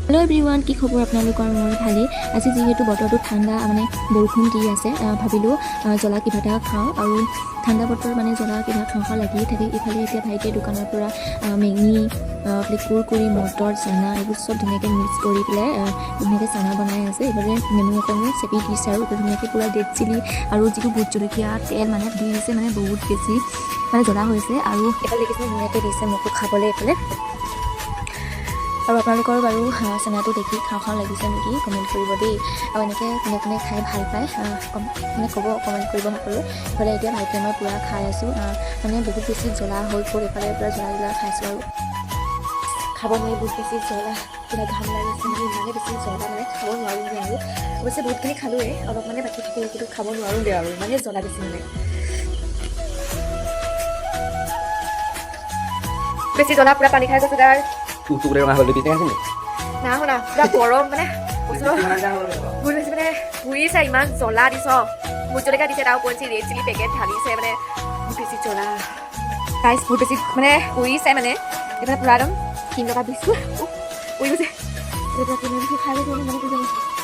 Hello' everyone, কি খবৰ আপোনালোকৰ? মোৰ ভালেই। আজি যিহেতু বতৰটো ঠাণ্ডা, মানে বৰষুণ দি আছে, ভাবিলোঁ জ্বলা কিবা এটা খাওঁ। আৰু ঠাণ্ডা বতৰ মানে জ্বলা কিবা খাওঁ খাওঁ লাগিয়ে থাকে। ইফালে এতিয়া ভাইটিয়ে দোকানৰ পৰা মেগী, এইফালে কুৰকুৰি, মটৰ, চানা এইবোৰ চব ধুনীয়াকৈ মিক্স কৰি পেলাই ধুনীয়াকৈ চানা বনাই আছে। এইফালে নেমু অকণো চেপি দিছে আৰু ধুনীয়াকৈ পূৰা ৰেড চিলি আৰু যিটো ভোট জলকীয়া তেল মানে দি দিছে, মানে বহুত বেছি মানে জ্বলা হৈছে। আৰু এইফালে দেখিছে, ধুনীয়াকৈ দিছে মোকো খাবলৈ এইফালে। আৰু আপোনালোকৰ বাৰু চানাটো দেখি খাওঁ খাওঁ লাগিছে নেকি, কমেণ্ট কৰিব দেই। আৰু এনেকৈ কোনে কোনে খাই ভাল পায়, মানে ক'ব, কমেণ্ট কৰিব সকলোৱে। ইফালে এতিয়া ভাইটিয়ে মই পূৰা খাই আছোঁ। মানে বহুত বেছি জ্বলা হৈ গ'ল। এইফালে পূৰা জ্বলা জ্বলা খাইছোঁ আৰু খাব নোৱাৰি, বহুত বেছি জ্বলা, পূৰা ঘাম লাগি আছে। মানে ইমানেই বেছি জ্বলা, মানে খাব নোৱাৰোঁগৈ। আৰু অৱশ্যে বহুতখিনি খালোঁৱেই, অলপ মানে বাকী থাকিলে, কিন্তু খাব নোৱাৰোঁগৈ আৰু ইমানেই জ্বলা বেছি মানে। বেছি জ্বলা, পূৰা পানী খাই গৈছোঁ গাইজ। টুকটুকৰে ৰঙা হ'ল পিছে খাইছে। না শুনা, পূৰা গৰম, মানে কৈছোঁ বহুত বেছি মানে পুৰিছে, ইমান জ্বলা দিছ। ভোট জলকীয়া দিছে, তাৰ ওপৰত ৰেড চিলি পেকেট ঢালিছে, মানে বহুত বেছি জ্বলা গাইজ, বহুত বেছি মানে পুৰিছে। মানে এইফালে পূৰা একদম ক্ৰীম লগা দিছোঁ, পুৰি গৈছে। এতিয়া ক্ৰীম বেছি খাই গৈছোঁ, মানে পুৰি যাব।